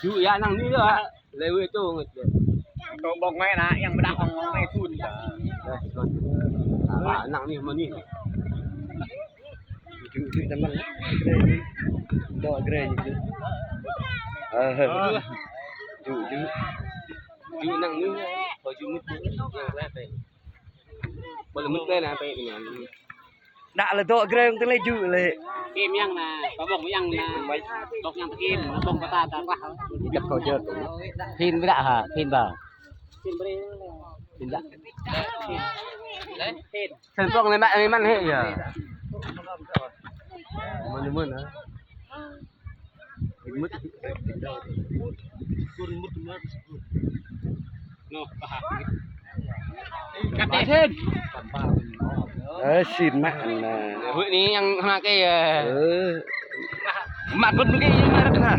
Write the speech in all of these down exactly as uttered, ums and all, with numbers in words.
Ju ya nang ni lah. Lewe tu nget. Tu bông ngai na, yang bedak bông ngai tu. Ah, nang ni mani. Ju, ju, teman. Dok gre ju. Ah, ju, ju. Ju nang ni, ko ju mut. Yang lepe. Boleh mut na pe ni. Đă lĕ dŏ grơng tơlơi jŭ lĕ. Kim yang na, pa bông yang na. Bông yang kim, bông pa ta ta wah. Jăk kơ jơ̆. Phin bra ha, phin ba. Phin bra. Phin bra. Phin. Sen pông lĕ mă lĕ măn hĕ ya. Măn măn ha. Ơ, xin mă na. Hội ni yang hana kê, ơ. Ơ. Mă bơ̆t mă kê yang mă rơ̆t ha.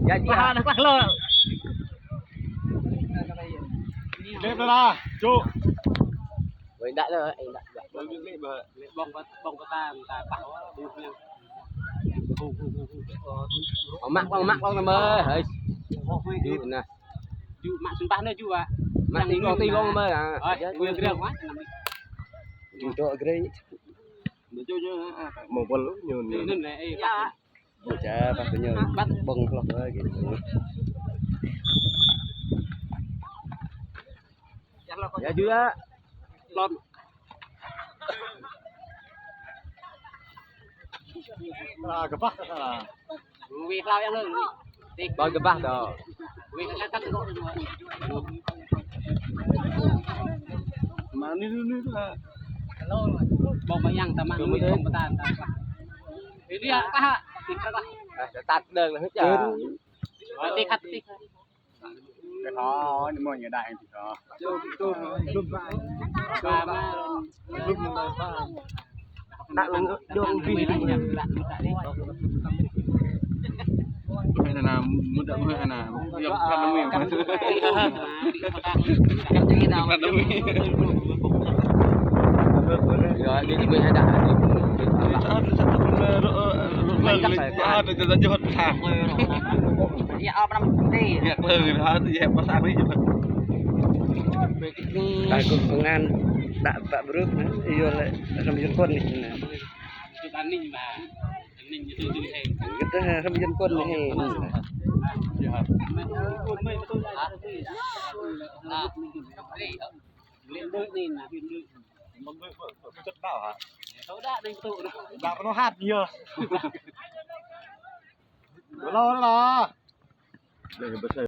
Jadi ha. Dep lah, cuk. Wei, ndak lah, eh, ndak, ndak. Bông, bông, bông, bông, bông, bông, bông. Mak, mak, mak, mak, mak, hei. Ju, nah. Ju, mak, sumpah, nah, ju, Wak. Mak, yang tinggal, tinggal, mak, ah. Oh, ya, gue gerak, Wak. Ju, dok, gerak. Ju, ju, ah, ah. Mau bol, nyun. Nyun, eh, eh, ya. Bocah, pas punya bông klok lagi. Ya juga. Lon. Ah, gepah, ah. Wih, lau yang lu. Bông gepah to. Wih, kan, kan, kok. Mani dulu, Pak. Bông bayang sama bông betan, sama. Ini ya, Pak. Tingkat, Pak. Ah, tat đơn là hết giờ. Tikat, tikat. Cái khó, nhưng mà nhiều đại thì khó. Ba, ba. Đặng dong bi. Mày là nào, muốn đậu hơi là nào? Giờ phát là mày. Phát là mày. Rồi, đi, đi, đi, đi. Phát là mày. Phát là mày. Iya, apa nama? Iya, pas aku aja. Takut pengan, tak, tak berut, nah. Iya, lek, sambil kon nih, nah. Kita nih, Bang. Nih, itu, itu, eh. Kita sambil kon nih, nah. Iya. Nah, ini, nah, ini. Mau gue, gue, gue cek tahu, ha? Udah, nih, tuh, udah. Nggak perlu hat, iya. Belum lah. Udah, besar.